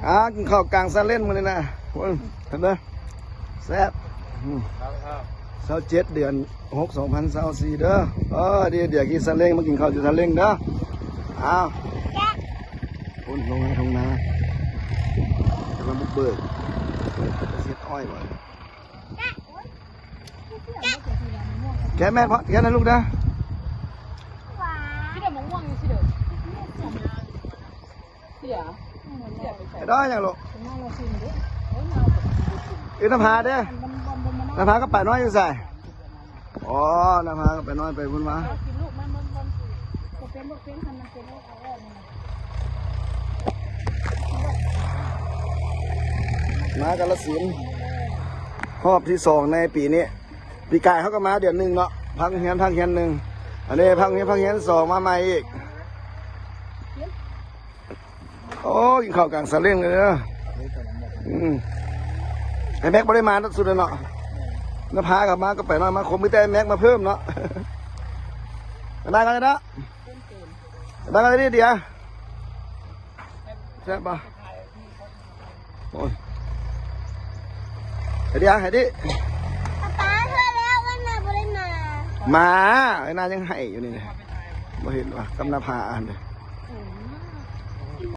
ອ່າ ກິນເຂົ້າກາງຊາເລັນມື້ນີ້ນະ ໂອ້ຍ ເຫັນເດີ ແຊບ ອືມ ຊາວເຈັດ ເດືອນຫົກ ສອງພັນຊາວສີ່ເດີ. ເອີ ດີ ດຽວຂີ່ຊາເລັງມາກິນເຂົ້າຢູ່ຊາເລັງເດີ. ອ້າວ ໂອ້ຍ ລົງໄຮ່ລົງນາ ກຳລັງບຸກເບີກ ເຮັດອ້ອຍບໍ່. ແກະແມ່ນເພາະ ແກະນະລູກນະ. ໄດ້ຫຍັງລູກ? ເອີ ນະພາເດ້ ນະພາກັບປ້ານ້ອຍຢູ່ໃສ? ອໍ ນະພາກັບປ້ານ້ອຍໄປພຸ້ນມາ. ມາກາລະສິນຮອບທີສອງໃນປີນີ້. ປີກາຍເຮົາກໍມາເດືອນໜຶ່ງເນາະ ພັກຮຽນ ພັກຮຽນໜຶ່ງ ອັນນີ້ພັກຮຽນ ພັກຮຽນສອງ ມາໃໝ່ອີກ. ໂອ້ ກິນເຂົ້າກາງຊາເລັງເລີຍເດີ. ອືມ ໄອ້ແມັກບໍ່ໄດ້ມາເນາະ ສຸດແລ້ວເນາະ. ນະພາກັບມາກັບປ້ານ້ອຍມາຄົບ ມີແຕ່ໄອ້ແມັກມາເພີ່ມເນາະ. ບາຍບາຍກັນເນາະ ບາຍບາຍກັນເດ. ແຊບບໍ່? ໂອ້ຍ ໃຫ້ດິ ໃຫ້ດິ ປ້າ ເທື່ອແລ້ວ ເອື້ອຍນາບໍ່ໄດ້ມາ. ມາ ເອື້ອຍນາຍັງໃຫ້ຢູ່ນີ້ ບໍ່ເຫັນວ່າ ກັບນະພາອັນເດ.